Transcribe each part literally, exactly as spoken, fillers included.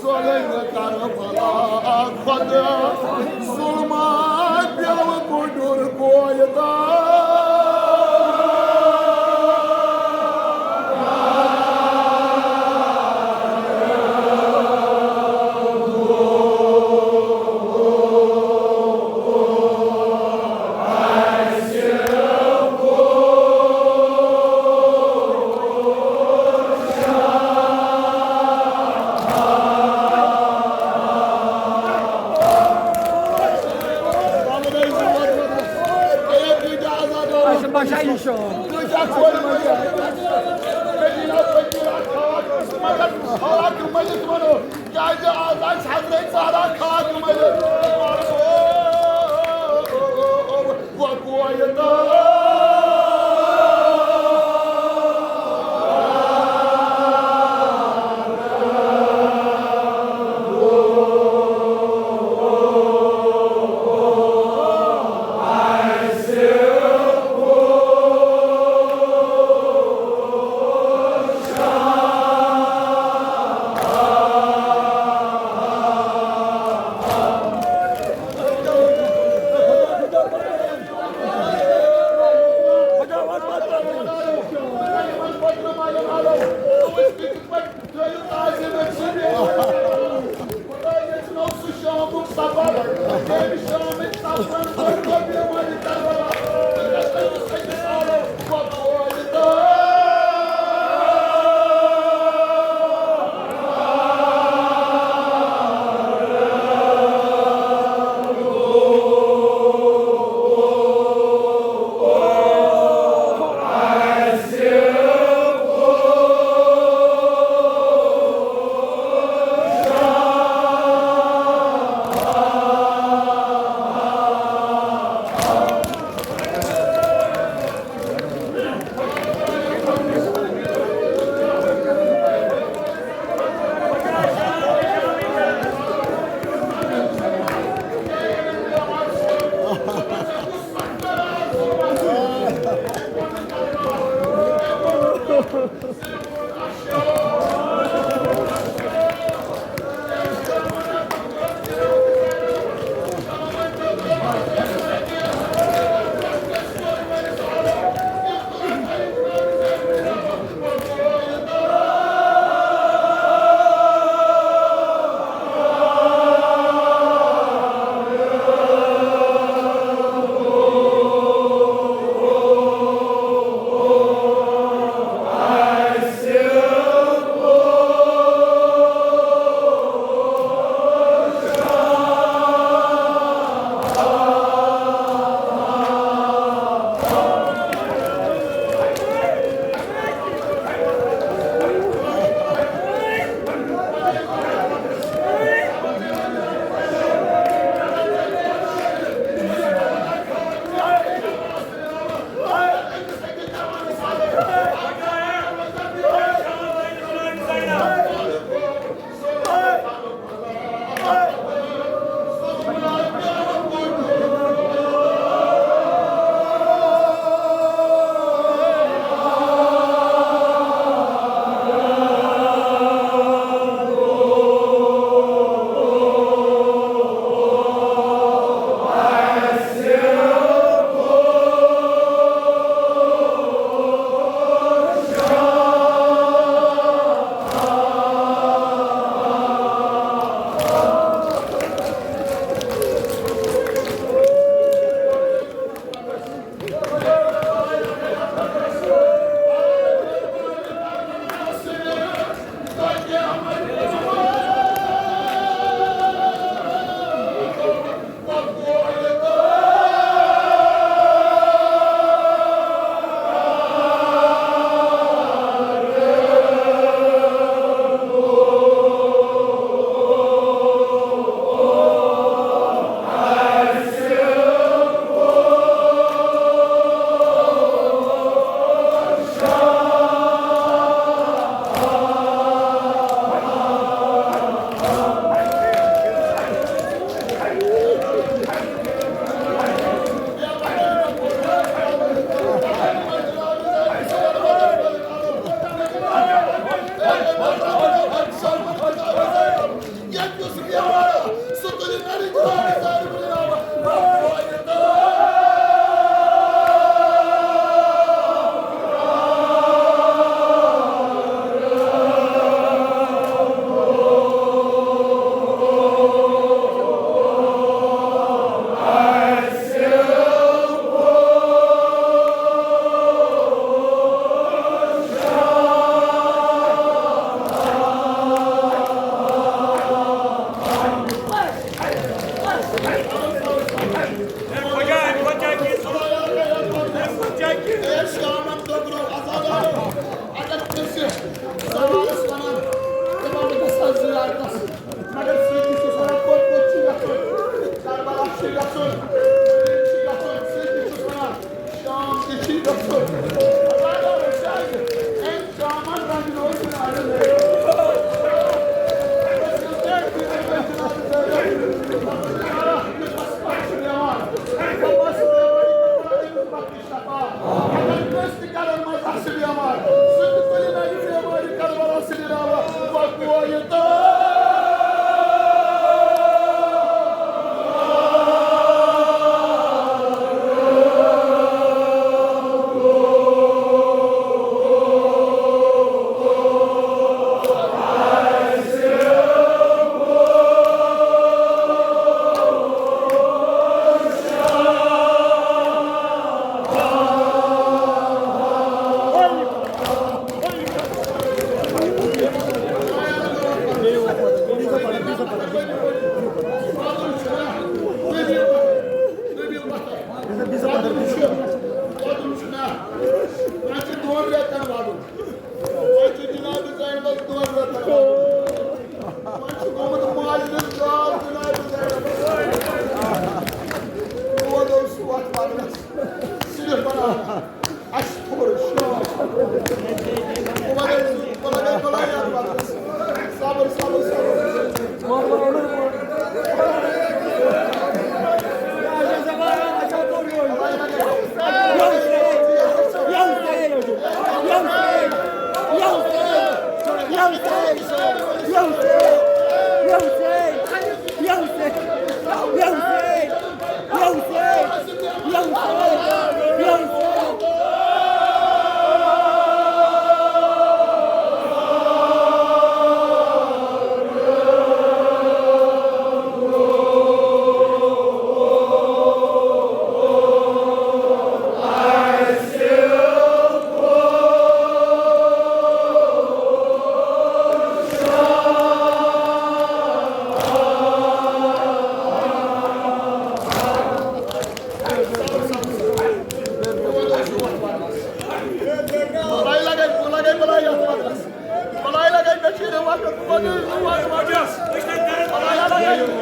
ظلم کربلا کھۄتہٕ ظلمہ پیوٚو کُڈُر کورِ تام۔ کیازِ آز آسہِ حضرت زہرا خاک مٔلِتھ۔ وَدُن چھُ، وَدُن چھُ نا۔ وۄنۍ چھُ دۄن رٮ۪تَن وَدُن۔ وۄنۍ چھُ جناب زینبَس دۄن رٮ۪تَن وَدُن۔ وۄنۍ چھُ گوٚمُت ماجہِ ہُنٛد گاو جناب زینبَس۔ دود اوس سُہ وَتھ وَدنَس۔ صرف بَناوان۔ اَسہِ تھوڑا شور۔ وَلَے، وَلَے، وَلَے، یَتھ وَدنَس۔ صبر، صبر، صبر۔ بلائی لگے، بلائی لگے، بلائی لگے، بلائی لگے، بلائی لگے۔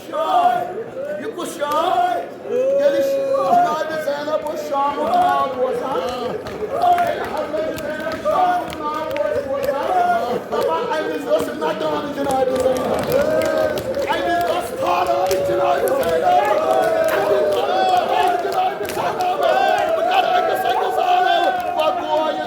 شاہ، یہِ کُس شاہ؟ ییٚلہِ جناب زینب اوس شامُک ناو بوزان، ییٚلہِ حضرت زینب شامُک ناو اوس بوزان، دَپان، أمِس ٲس نَٹان جناب زینب۔ أمِس ٲس کھاران جناب زینب۔ أمِس ٲس دَپان جناب زینب، بہٕ کَرٕ أمِس أکِس عالم، بہٕ گوٚو یہِ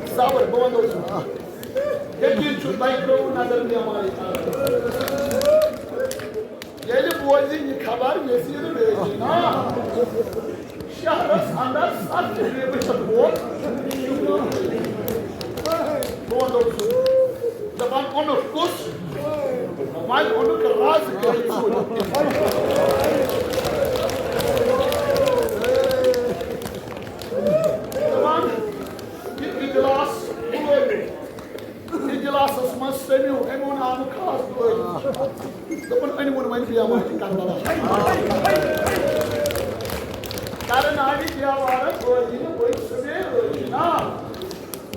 صبر، بہٕ وَنو ژٕ۔ یقیٖن چھُ، تۄہہِ ترٛٲوٕ نظر بیمارِ۔ ییٚلہِ بوزِ یہِ خبر یزید بیچی نا، شہرس اندر ستھ غریبہٕ چھِ ووت۔ بہٕ وَنو ژٕ، دَپان اوٚنُکھ کُس؟ وۄنۍ اوٚنُکھ راز کٔرِتھ ژوٗرِ۔ دَپان، یہِ اجلاس بُلٲوِتھ۔ اجلاسس منٛز سٔمِو، أمۍ ووٚن، آ، نہٕ خاص بُلٲوِتھ۔ دوٚپُن، أنۍ ووٚن وۄنۍ بیمار تہِ کربلا۔ کرن آیہِ دیوارن وٲجِنۍ، وٲج سُہ بیٚیہِ وٲجِنۍ۔ آ۔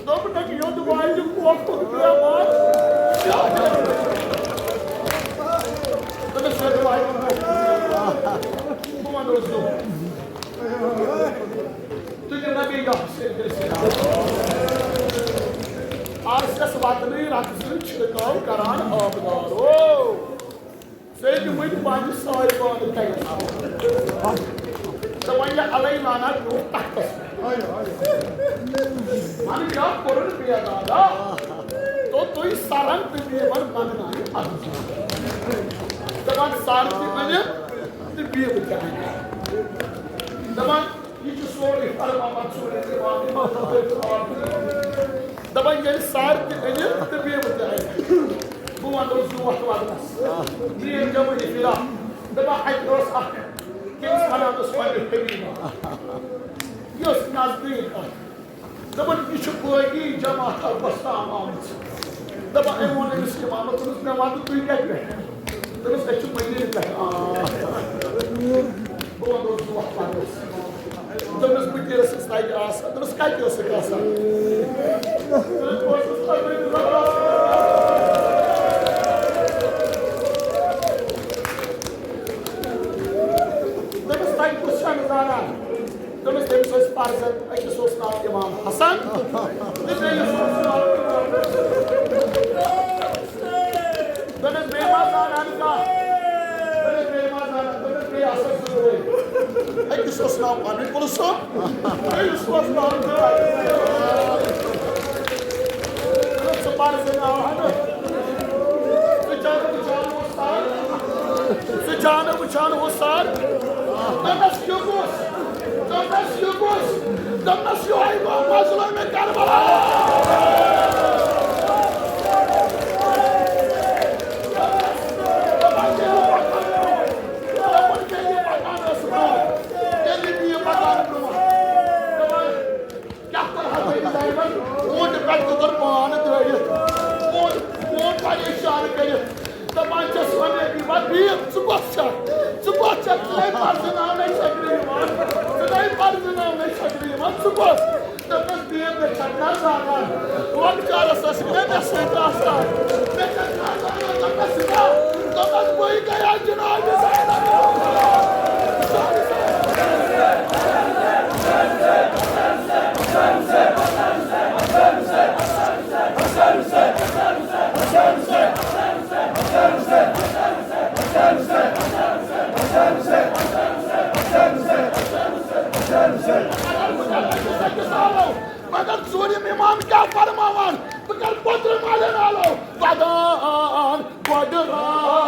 دوٚپنَکھ، یوٚت واتہِ کۄکُر بیمار۔ دوٚپمَس، یوٚت واتہِ کۄکُر۔ بہٕ وَنو سُہ۔ تُلِو نبی یَتھ سۭتۍ گٔژھِتھ۔ آسٮ۪س وَتنٕے رَقصہٕ چھِڑکاو کران آبدارو۔ ژٔلۍ وٕنۍ پنٛنہِ سارِ بانہٕ تَتہِ۔ تہٕ وۄنۍ یہِ علی لانا پیوٚو تَختَس پٮ۪ٹھ۔ وَنہٕ کیٛاہ کوٚرُن بیدادا؟ تو تُہۍ سَرَن تہٕ بیوَن منٛگناونہِ اَتھ۔ سر تہِ أنِتھ تہٕ بیٚیہِ بہٕ تہِ اَنہٕ۔ دَپان، یہِ چھُ سورُے فرمان منصوٗر ییٚتہِ یِوان۔ دَپان، ییٚلہِ سر تہِ أنِتھ تہٕ بیٚیہِ بہٕ تہِ اَنہٕ۔ بہٕ وَنہٕ زُو وَتھ وَدنَس۔ میٛٲنۍ جمٲعتہِ فِراق۔ دَپان، اَتہِ ٲس اَکھ، کٔمِس وَنان اوس پنٛنہِ حبیٖبہ۔ یہِ ٲس نزدیٖک اَتھ۔ دَپان، یہِ چھُ بٲقی جماعت اَتھ بَس تام آمٕژ۔ دَپان، أمۍ ووٚن أمِس اِمامَس، دوٚپُس، مےٚ وَن تہٕ تُہۍ کَتہِ پٮ۪ٹھ؟ دوٚپُس، أسۍ چھِ مدیٖنہٕ پٮ۪ٹھ آمٕتۍ۔ بہٕ وَنہٕ اوسُس وۄتھ پَرُس۔ دوٚپُس، بہٕ تہِ ٲسٕس تَتہِ آسان۔ دوٚپُس، کَتہِ ٲسٕکھ آسان؟ دوٚپُس، تَتہِ کُس چھَنہٕ زانان؟ دوٚپمَس، تٔمِس ٲسۍ فرزند، أکِس اوس ناو اِمام حسن تہٕ بیٚیِس اوس ناو اِمام۔ دوٚپمَس، بیٚیہِ ما زانان کانٛہہ؟ دوٚپمَس، بیٚیہِ ما زانان؟ دوٚپمَس، بیٚیہِ آسَن زٕ بٲے۔ أکِس اوس ناو پَنٕنۍ کُلثوم، بیٚیِس اوس ناو ژٕ پَر زٕ ناو ہَنہٕ۔ ژٕ جانہٕ وٕچھان اوس سر۔ ژٕ جانہٕ وٕچھان اوس سر۔ دوٚپمَس، یہِ کُس؟ دوٚپمَس، یہِ کُس؟ دوٚپمَس، یِہوٚے گوٚو مظلوٗمِ کربلا۔ دوٚپُن، ییٚلہِ یہِ پَکان ٲس برٛونٛہہ، ییٚلہِ یہِ پَکان برٛونٛہہ۔ کیٛاہ کوٚر حضرت زینبن؟ اوٗنٹہِ پٮ۪ٹھ تہِ کوٚر پان ترٛٲوِتھ۔ اوٗنٹ، اوٗنٹ پریشان کٔرِتھ۔ دَپان چھَس، وَنے بی بی، ژٕ کۄس چھَکھ؟ ژٕ کۄس چھَکھ؟ ژٕ نے پَرزٕناونَے چھَکھ نہٕ یِوان۔ ژٕ نے پَرزٕناونَے چھَکھ نہٕ یِوان۔ ژٕ کۄس؟ دوٚپمَس، بی بی، مےٚ چھَکھ نہ زانان۔ لۄکچارَس ٲسٕکھ نہ مےٚ سۭتۍ آسان۔ مےٚ چھَکھ نہ زانان۔ دوٚپمَس، نہ۔ دوٚپمَس، بٕے گٔیاس جناب زینب۔ مگر ژوٗرِم اِمام کیٛاہ فرماوان؟ بہٕ کَرٕ پوٚترٕ مالٮ۪ن آلو ودان گۄڈٕ راتھ۔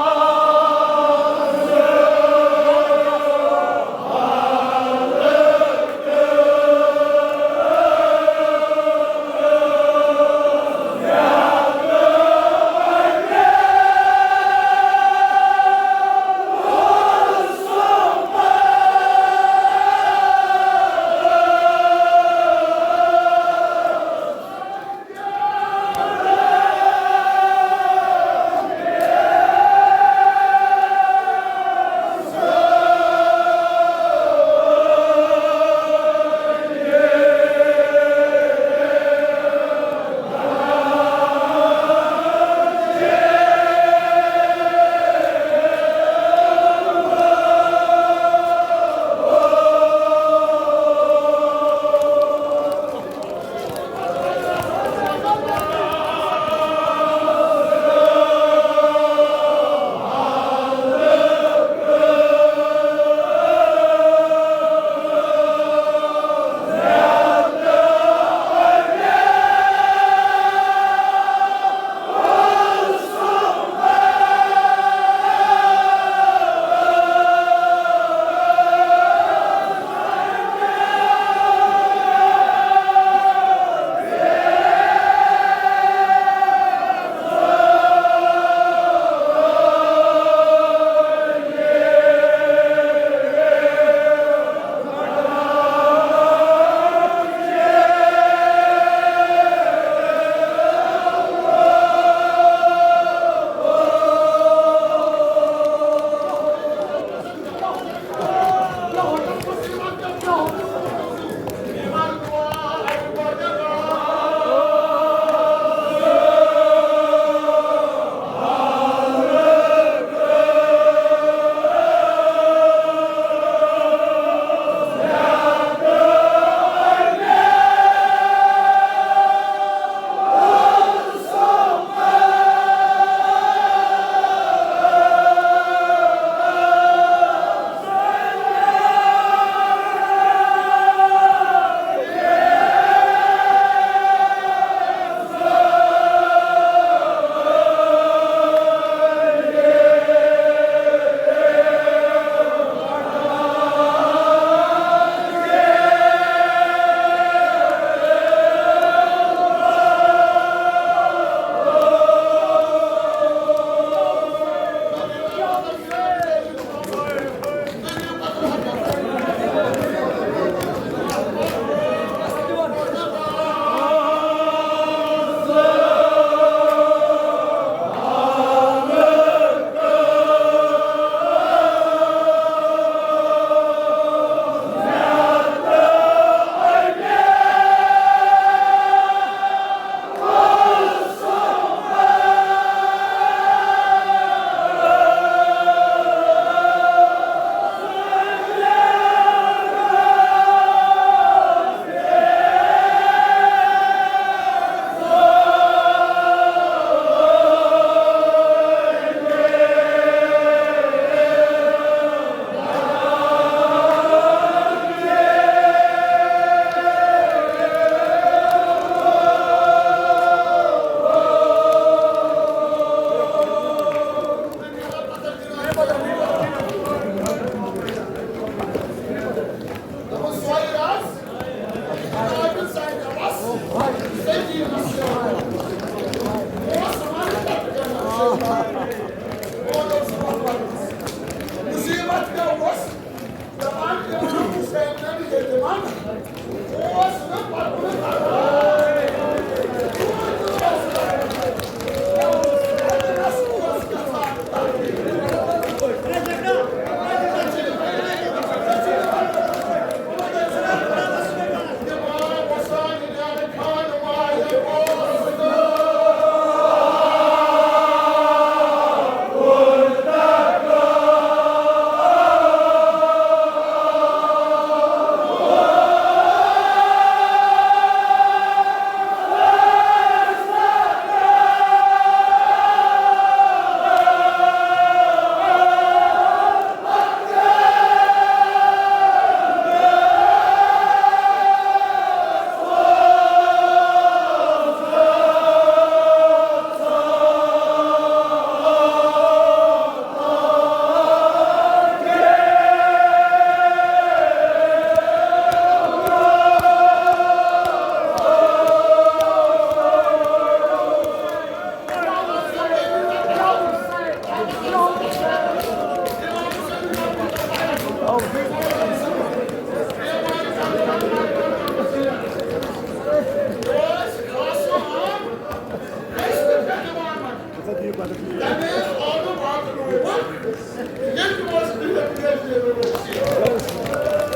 ییٚتہِ اوس بِہِتھ ییٚتہِ اوس یہِ۔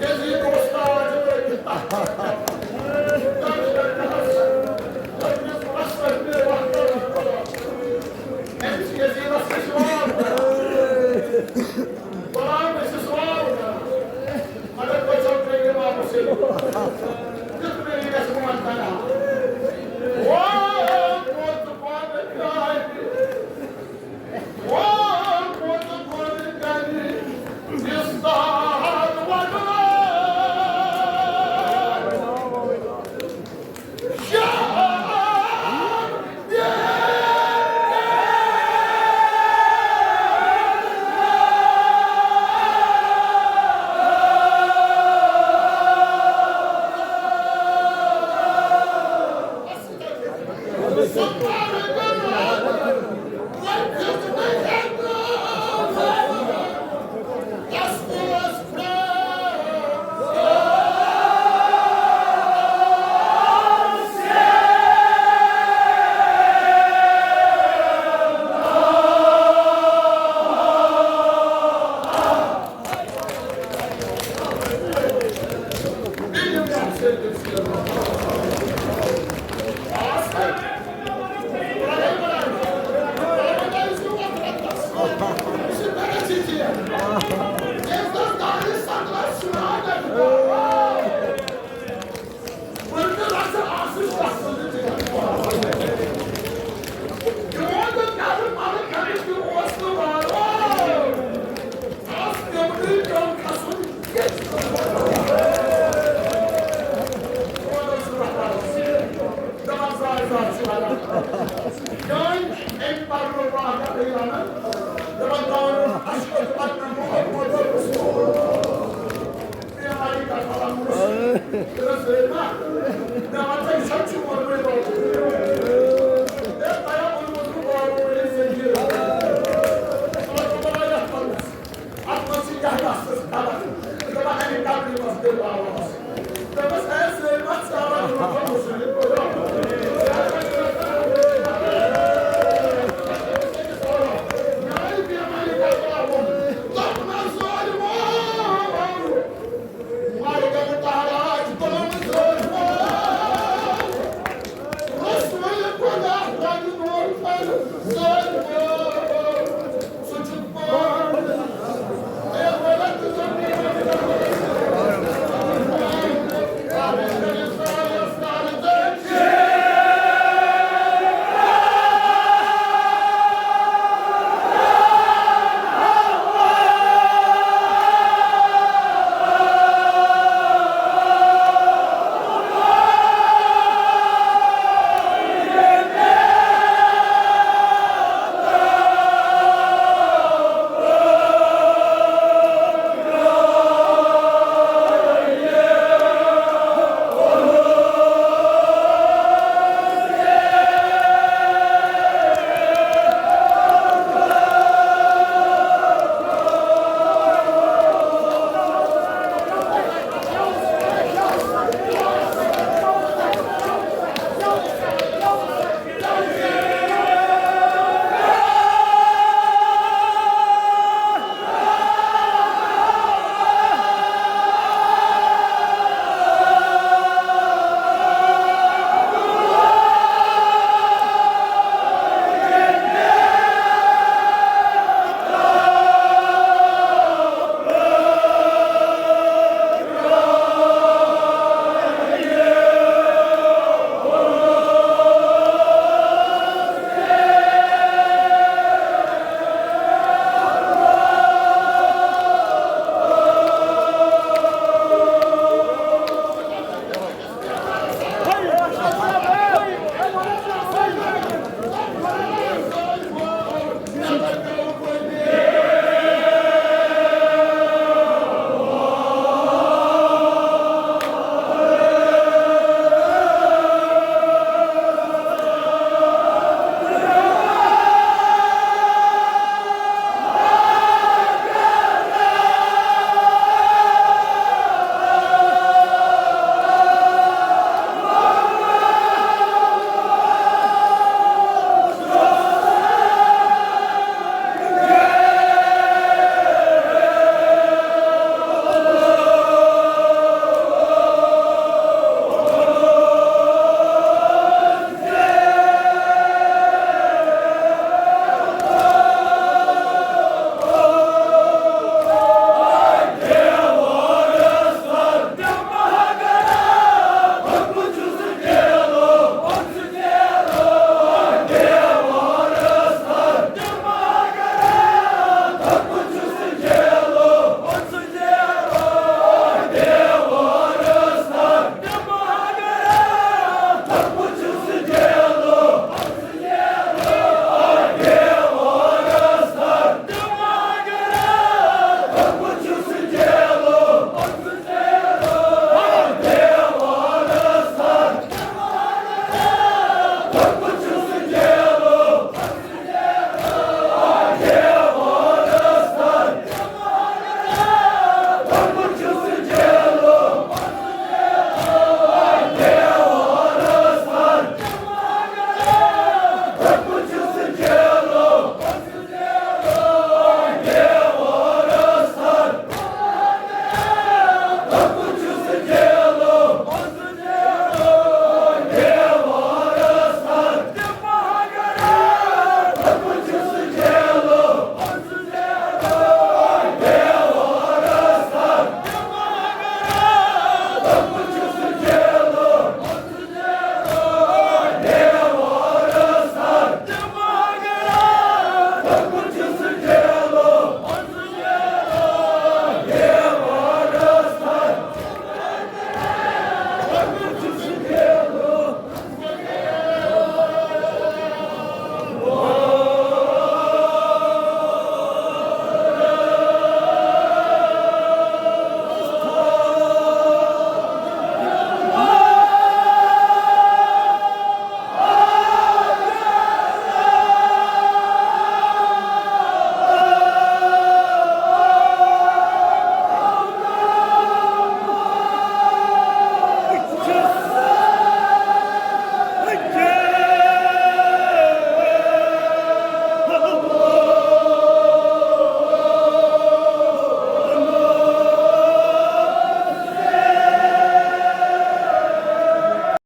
ییٚتہِ اوس